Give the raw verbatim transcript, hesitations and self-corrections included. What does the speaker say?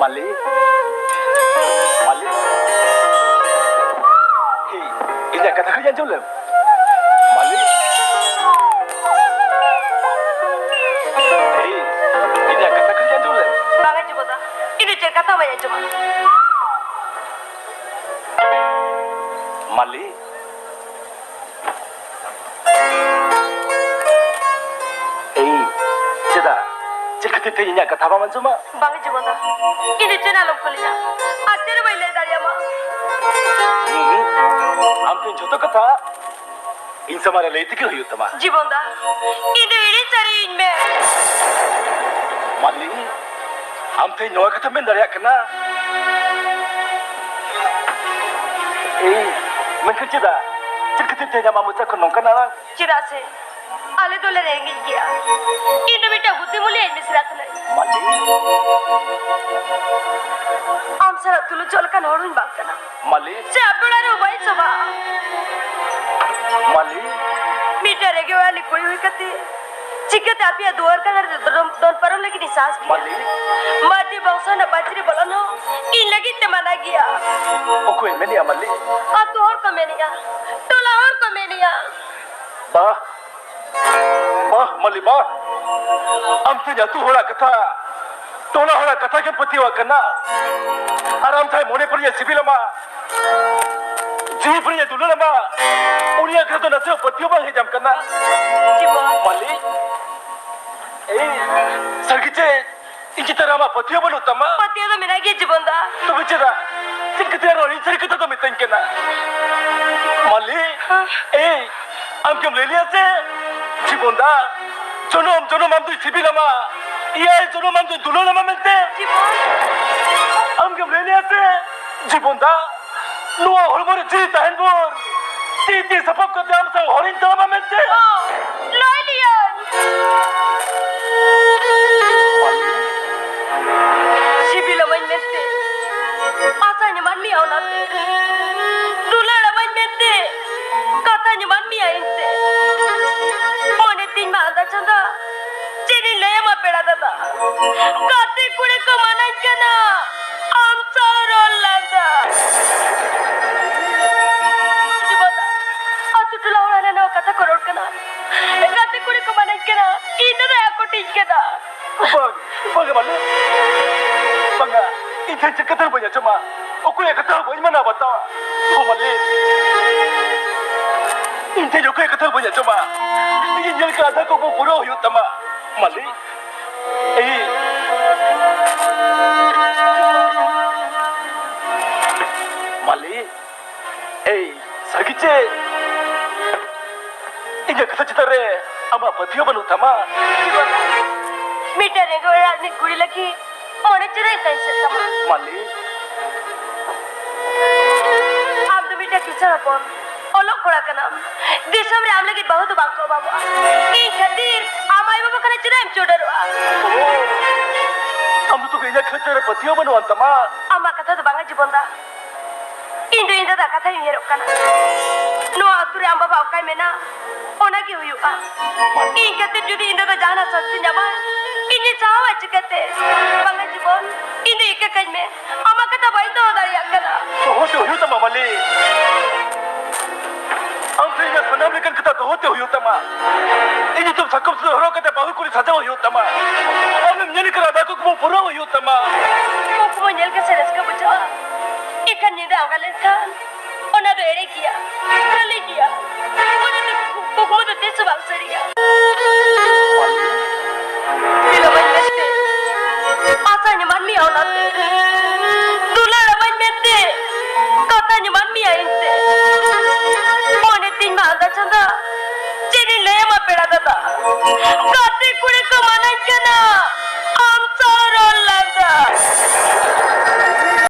ᱢᱟᱹᱞᱤ, ᱢᱟᱹᱞᱤ, ᱦᱮᱸ, ᱤᱧᱟᱹᱜ ᱠᱟᱛᱷᱟ ᱠᱟᱹᱡ ᱟᱸᱡᱚᱢ ᱞᱮᱢ᱾ ᱢᱟᱹᱞᱤ, ᱦᱮᱸ, ᱤᱧᱟᱹᱜ ᱠᱟᱛᱷᱟ ᱠᱟᱹᱡ ᱟᱸᱡᱚᱢ ᱞᱮᱢ᱾ ᱵᱟᱝ ᱟᱸᱡᱚᱢᱚᱜ ᱫᱟ᱾ ᱤᱧ ᱫᱚ ᱪᱮᱫ ᱠᱟᱛᱷᱟ ᱵᱟᱹᱧ ᱟᱸᱡᱚᱢᱟ᱾ ᱢᱟᱹᱞᱤ, ᱮᱭ, ᱪᱮᱫᱟᱜ? ᱪᱮᱫ ᱠᱷᱟᱹᱛᱤᱨ ᱛᱮ ᱤᱧᱟᱹᱜ ᱠᱟᱛᱷᱟ ᱵᱟᱢ ᱟᱸᱡᱚᱢᱟ? ᱵᱟᱝ ᱡᱤᱵᱚᱱ ᱫᱟ, ᱤᱧ ᱫᱚ ᱪᱮᱫ ᱟᱞᱚᱢ ᱠᱩᱞᱤᱧᱟ, ᱟᱨ ᱪᱮᱫ ᱦᱚᱸ ᱵᱟᱹᱧ ᱞᱟᱹᱭ ᱫᱟᱲᱮᱭᱟᱢᱟ᱾ ᱦᱩᱸ, ᱟᱢ ᱴᱷᱮᱱ ᱡᱷᱚᱛᱚ ᱠᱟᱛᱷᱟ ᱤᱧ ᱥᱟᱢᱟᱝ ᱨᱮ ᱞᱟᱹᱭ ᱛᱮᱜᱮ ᱦᱩᱭᱩᱜ ᱛᱟᱢᱟ᱾ ᱡᱤᱵᱚᱱ ᱫᱟ, ᱤᱧ ᱫᱚ ᱦᱤᱲᱤᱧ ᱥᱟᱹᱨᱤᱭᱟᱹᱧ ᱢᱮ᱾ ᱢᱟᱹᱞᱤ, ᱟᱢ ᱛᱮᱦᱮᱧ ᱱᱚᱣᱟ ᱠᱟᱛᱷᱟᱢ ᱢᱮᱱ ᱫᱟᱲᱮᱭᱟᱜ ᱠᱟᱱᱟ? ᱮᱭ, ᱢᱮᱱᱠᱷᱟᱱ ᱪᱮᱫᱟᱜ? ᱪᱮᱫ ᱠᱷᱟᱹᱛᱤᱨ ᱛᱮ ᱟᱢᱟᱜ ᱢᱚᱪᱟ ᱠᱷᱚᱱ ᱱᱚᱝᱠᱟᱱ ᱟᱲᱟᱝ? ᱪᱮᱫᱟᱜ ᱥᱮ ᱟᱞᱮ ᱫᱚᱞᱮ ᱨᱮᱸᱜᱮᱡ ᱜᱮᱭᱟ᱾ ᱤᱧ ᱫᱚ ᱢᱤᱫᱴᱟᱝ ᱵᱩᱫᱽᱫᱷᱤᱢᱟᱱ ᱟᱭᱳ ᱢᱤᱥᱨᱟ ᱠᱟᱹᱱᱟᱹᱧ᱾ ᱢᱟᱹᱞᱤ᱾ ᱟᱢ ᱥᱟᱞᱟᱜ ᱛᱩᱞᱩᱡ ᱪᱮᱫ ᱞᱮᱠᱟᱱ ᱦᱚᱲ ᱦᱚᱸᱧ ᱵᱟᱝ ᱠᱟᱱᱟ᱾ ᱢᱟᱹᱞᱤ᱾ ᱥᱮ ᱟᱯᱮ ᱚᱲᱟᱜ ᱨᱮᱦᱚᱸ ᱵᱟᱹᱧ ᱥᱚᱵᱷᱟᱜᱼᱟ᱾ ᱢᱟᱹᱞᱤ᱾ ᱢᱤᱫᱴᱟᱝ ᱨᱮᱸᱜᱮᱡ ᱚᱲᱟᱜ ᱨᱤᱱᱤᱡ ᱠᱩᱲᱤ ᱦᱩᱭ ᱠᱟᱛᱮ ᱪᱤᱠᱟᱹᱛᱮ ᱟᱯᱮᱭᱟᱜ ᱫᱩᱣᱟᱹᱨ ᱜᱟᱰᱟ ᱨᱮ ᱫᱚᱱ, ᱫᱚᱱ ᱯᱟᱨᱚᱢ ᱞᱟᱹᱜᱤᱫ ᱤᱧ ᱥᱟᱦᱚᱥ ᱠᱮᱭᱟ? ᱢᱟᱹᱞᱤ᱾ ᱢᱟᱹᱨᱰᱤ ᱵᱚᱝᱥᱚ ᱨᱮᱱᱟᱜ ᱯᱟᱹᱪᱨᱤ ᱵᱚᱞᱚᱱ ᱦᱚᱸ ᱤᱧ ᱞᱟᱹᱜᱤᱫ ᱛᱮ ᱢᱟᱱᱟ ᱜᱮᱭᱟ᱾ ᱚᱠᱚᱭᱮ ᱢᱮᱱᱮᱜᱼᱟ ᱢᱟᱹᱞᱤ? ᱟᱛᱳ ᱦᱚᱲ ᱠᱚ ᱢᱮᱱᱮᱜᱼᱟ, ᱴᱚᱞᱟ ᱦᱚᱲ ᱠᱚ ᱢᱮᱱᱮᱜᱼᱟ᱾ ᱵᱟᱦ, ᱵᱟᱦ ᱢᱟᱹᱞᱤ ᱵᱟᱦ, ᱟᱢ ᱛᱮᱦᱮᱧ ᱟᱛᱳ ᱦᱚᱲᱟᱜ ᱠᱟᱛᱷᱟ, ᱴᱚᱞᱟ ᱦᱚᱲᱟᱜ ᱠᱟᱛᱷᱟ ᱜᱮᱢ ᱯᱟᱹᱛᱭᱟᱹᱣᱟᱜ ᱠᱟᱱᱟ᱾ ᱟᱨ ᱟᱢ ᱡᱟᱦᱟᱸᱭ ᱢᱚᱱᱮ ᱯᱮᱨᱮᱡ ᱮ ᱥᱤᱵᱤᱞ ᱟᱢᱟ, ᱡᱤᱣᱤ ᱯᱮᱨᱮᱡ ᱮ ᱫᱩᱞᱟᱹᱲ ᱟᱢᱟ, ᱩᱱᱤᱭᱟᱜ ᱠᱟᱛᱷᱟ ᱫᱚ ᱱᱟᱥᱮ ᱦᱚᱸ ᱯᱟᱹᱛᱭᱟᱹᱣ ᱵᱟᱝ ᱦᱮᱡ ᱟᱢ ᱠᱟᱱᱟ᱾ ᱡᱤᱵᱚᱱ᱾ ᱢᱟᱹᱞᱤ, ᱮᱭ, ᱥᱟᱹᱨᱤ ᱪᱮ ᱤᱧ ᱪᱮᱛᱟᱱ ᱨᱮ ᱟᱢᱟᱜ ᱯᱟᱹᱛᱭᱟᱹᱣ ᱵᱟᱹᱱᱩᱜ ᱛᱟᱢᱟ? ᱯᱟᱹᱛᱭᱟᱹᱣ ᱫᱚ ᱢᱮᱱᱟᱜ ᱜᱮᱭᱟ ᱡᱤᱵᱚᱱ ᱫᱟ᱾ ᱛᱚᱵᱮ ᱪᱮᱫᱟᱜ? ᱪᱮᱫ ᱠᱷᱟᱹᱛᱤᱨ ᱟᱨᱦᱚᱸ ᱤᱧ ᱥᱟᱹᱨᱤ ᱠᱟᱛᱷᱟ ᱫᱚ ᱢᱤᱛᱟᱹᱧ ᱠᱟᱱᱟ? ᱢᱟᱹᱞᱤ, ᱮᱭ, ᱟᱢ ᱠᱤᱢ ᱞᱟᱹᱭ ᱞᱮᱭᱟ ᱥᱮ? ᱡᱤᱵᱚᱱ ᱫᱟ, ᱡᱚᱱᱚᱢ ᱡᱚᱱᱚᱢ ᱟᱢ ᱫᱚᱧ ᱥᱤᱵᱤᱞ ᱟᱢᱟ, ᱮᱭᱟᱭ ᱡᱚᱱᱚᱢ ᱟᱢ ᱫᱚᱧ ᱫᱩᱞᱟᱹᱲ ᱟᱢᱟ ᱢᱮᱱᱛᱮ? ᱡᱤᱵᱚᱱ᱾ ᱟᱢ ᱠᱤᱢ ᱞᱟᱹᱭ ᱞᱮᱭᱟ ᱥᱮ? ᱡᱤᱵᱚᱱ ᱫᱟ, ᱱᱚᱣᱟ ᱦᱚᱲᱢᱚ ᱨᱮ ᱡᱤᱣᱤ ᱛᱟᱦᱮᱱ ᱵᱷᱳᱨ ᱛᱤ ᱛᱤ ᱥᱟᱯᱟᱵ ᱠᱟᱛᱮ ᱟᱢ ᱥᱟᱶ ᱦᱚᱨᱤᱧ ᱛᱟᱲᱟᱢᱟ ᱢᱮᱱᱛᱮ? ᱚ, ᱞᱟᱹᱭ ᱞᱤᱭᱟᱹᱧ᱾ ᱥᱤᱵᱤᱞ ᱟᱢᱟᱹᱧ ᱢᱮᱱᱛᱮ ᱟᱥᱟᱧ ᱮᱢᱟᱫ ᱢᱮᱭᱟ, ᱚᱱᱟᱛᱮ ᱫᱩᱞᱟᱹᱲ ᱟᱢᱟᱹᱧ ᱢᱮᱱᱛᱮ ᱠᱟᱛᱷᱟᱧ ᱮᱢᱟᱫ ᱢᱮᱭᱟ ᱮᱱᱛᱮ᱾ ᱢᱚᱱᱮ ᱛᱤᱧ ᱢᱟ ᱟᱸᱫᱟ ᱪᱟᱸᱫᱟ, ᱪᱮᱫ ᱤᱧ ᱞᱟᱹᱭ ᱟᱢᱟ ᱯᱮᱲᱟ ᱫᱟᱫᱟ, ᱜᱟᱛᱮ ᱠᱩᱲᱤ ᱠᱚ ᱢᱟᱱᱟᱧ ᱠᱟᱱᱟ᱾ ᱵᱟᱝ, ᱵᱟᱝᱟ ᱢᱟᱹᱞᱤᱠ᱾ ᱵᱟᱝᱟ, ᱤᱧ ᱴᱷᱮᱱ ᱪᱮᱫ ᱠᱟᱛᱷᱟ ᱦᱚᱸ ᱵᱟᱹᱧ ᱟᱸᱡᱚᱢᱟ᱾ ᱚᱠᱚᱭᱟᱜ ᱠᱟᱛᱷᱟ ᱦᱚᱸ ᱵᱟᱹᱧ ᱢᱟᱱᱟᱣ ᱵᱟᱛᱟᱣᱟ᱾ ᱳ ᱢᱟᱹᱞᱤᱠ, ᱤᱧ ᱴᱷᱮᱱ ᱚᱠᱚᱭᱟᱜ ᱠᱟᱛᱷᱟ ᱦᱚᱸ ᱵᱟᱹᱧ ᱟᱸᱡᱚᱢᱟ᱾ ᱤᱧᱤᱧ ᱧᱮᱞ ᱠᱟᱜ ᱟᱫᱷᱟ ᱠᱩᱠᱢᱩ ᱯᱩᱨᱟᱹᱣ ᱦᱩᱭᱩᱜ ᱛᱟᱢᱟ᱾ ᱢᱟᱹᱞᱤᱠ, ᱮᱭ᱾ ᱢᱟᱹᱞᱤᱠ, ᱮᱭ, ᱥᱟᱹᱨᱤ ᱪᱮ? ᱤᱧᱟᱹᱜ ᱠᱟᱛᱷᱟ ᱪᱮᱛᱟᱱ ᱨᱮ ᱟᱢᱟᱜ ᱯᱟᱹᱛᱭᱟᱹᱣ ᱵᱟᱹᱱᱩᱜ ᱛᱟᱢᱟ? ᱢᱤᱫᱴᱟᱝ ᱨᱮᱸᱜᱮᱡ ᱚᱲᱟᱜ ᱨᱤᱱᱤᱡ ᱠᱩᱲᱤ ᱞᱟᱹᱜᱤᱫ ᱢᱚᱱᱮ ᱪᱮᱫᱟᱜ ᱤᱧ ᱛᱟᱭᱥᱮᱫ ᱛᱟᱢᱟ? ᱢᱟᱹᱞᱤ᱾ ᱟᱢ ᱫᱚ ᱢᱤᱫᱴᱟᱝ ᱠᱤᱥᱟᱹᱬ ᱦᱚᱯᱚᱱ, ᱚᱞᱚᱜ ᱠᱚᱲᱟ ᱠᱟᱱᱟᱢ᱾ ᱫᱤᱥᱚᱢ ᱨᱮ ᱟᱢ ᱞᱟᱹᱜᱤᱫ ᱵᱟᱹᱦᱩ ᱫᱚ ᱵᱟᱝ ᱠᱚ ᱚᱵᱷᱟᱵᱚᱜᱼᱟ᱾ ᱤᱧ ᱠᱷᱟᱹᱛᱤᱨ ᱟᱢ ᱟᱭᱳ ᱵᱟᱵᱟ ᱠᱷᱚᱱᱟᱜ ᱪᱮᱫᱟᱜ ᱮᱢ ᱪᱚᱰᱚᱨᱚᱜᱼᱟ? ᱳ, ᱟᱢ ᱫᱚ ᱛᱚᱵᱮ ᱤᱧᱟᱹᱜ ᱠᱷᱮᱛᱨᱮ ᱨᱮ ᱯᱟᱹᱛᱭᱟᱹᱣ ᱵᱟᱹᱱᱩᱜ ᱟᱱ ᱛᱟᱢᱟ? ᱟᱢᱟᱜ ᱠᱟᱛᱷᱟ ᱫᱚ ᱵᱟᱝᱟ ᱡᱤᱵᱚᱱ ᱫᱟ᱾ ᱤᱧ ᱫᱚ ᱤᱧ ᱫᱟᱫᱟ ᱠᱟᱛᱷᱟᱧ ᱩᱭᱦᱟᱹᱨᱚᱜ ᱠᱟᱱᱟ᱾ ᱱᱚᱣᱟ ᱟᱹᱛᱩ ᱨᱮ ᱟᱢ ᱵᱟᱵᱟ ᱚᱠᱟᱭ ᱢᱮᱱᱟ, ᱚᱱᱟ ᱜᱮ ᱦᱩᱭᱩᱜᱼᱟ᱾ ᱤᱧ ᱠᱷᱟᱹᱛᱤᱨ ᱡᱩᱫᱤ ᱤᱧ ᱫᱟᱫᱟ ᱡᱟᱦᱟᱱᱟᱜ ᱥᱟᱹᱥᱛᱤ ᱧᱟᱢᱟᱭ, ᱤᱧᱤᱧ ᱥᱟᱦᱟᱣᱟ ᱪᱤᱠᱟᱹᱛᱮ? ᱵᱟᱝᱟ ᱡᱤᱵᱚᱱ, ᱤᱧ ᱫᱚ ᱤᱠᱟᱹ ᱠᱟᱹᱧ ᱢᱮ, ᱟᱢᱟᱜ ᱠᱟᱛᱷᱟ ᱵᱟᱹᱧ ᱫᱚᱦᱚ ᱫᱟᱲᱮᱭᱟᱜ ᱠᱟᱱᱟ᱾ ᱫᱚᱦᱚ ᱛᱮ ᱦᱩᱭᱩᱜ ᱛᱟᱢᱟ ᱢᱟᱹᱞᱤ᱾ ᱟᱢ ᱴᱷᱮᱱ ᱤᱧᱟᱹᱜ ᱥᱟᱱᱟᱢ ᱞᱮᱠᱟᱱ ᱠᱟᱛᱷᱟ ᱫᱚᱦᱚ ᱛᱮ ᱦᱩᱭᱩᱜ ᱛᱟᱢᱟ᱾ ᱤᱧ ᱧᱩᱛᱩᱢ ᱥᱟᱠᱚᱢ ᱥᱩᱫᱷᱟᱹ ᱦᱚᱨᱚᱜ ᱠᱟᱛᱮ ᱵᱟᱹᱦᱩ ᱠᱩᱲᱤ ᱥᱟᱡᱟᱣ ᱦᱩᱭᱩᱜ ᱛᱟᱢᱟ᱾ ᱟᱢᱮᱢ ᱧᱮᱞ ᱠᱟᱱᱟ ᱟᱫᱷᱟ ᱠᱩᱠᱢᱩ ᱯᱩᱨᱟᱹᱣ ᱦᱩᱭᱩᱜ ᱛᱟᱢᱟ᱾ ᱠᱩᱠᱢᱩ ᱧᱮᱞ ᱜᱮᱥᱮ ᱨᱟᱹᱥᱠᱟᱹ ᱵᱩᱡᱷᱟᱹᱜᱼᱟ, ᱮᱱᱠᱷᱟᱱ ᱧᱤᱫᱟᱹ ᱟᱸᱜᱟ ᱞᱮᱱᱠᱷᱟᱱ ᱚᱱᱟ ᱫᱚ ᱮᱲᱮ ᱜᱮᱭᱟ, ᱠᱷᱟᱹᱞᱤ ᱜᱮᱭᱟ᱾ ᱚᱱᱟ ᱫᱚ ᱠᱩᱠᱢᱩ ᱫᱚ ᱛᱤᱥ ᱦᱚᱸ ᱵᱟᱝ ᱥᱟᱹᱨᱤᱜᱼᱟ᱾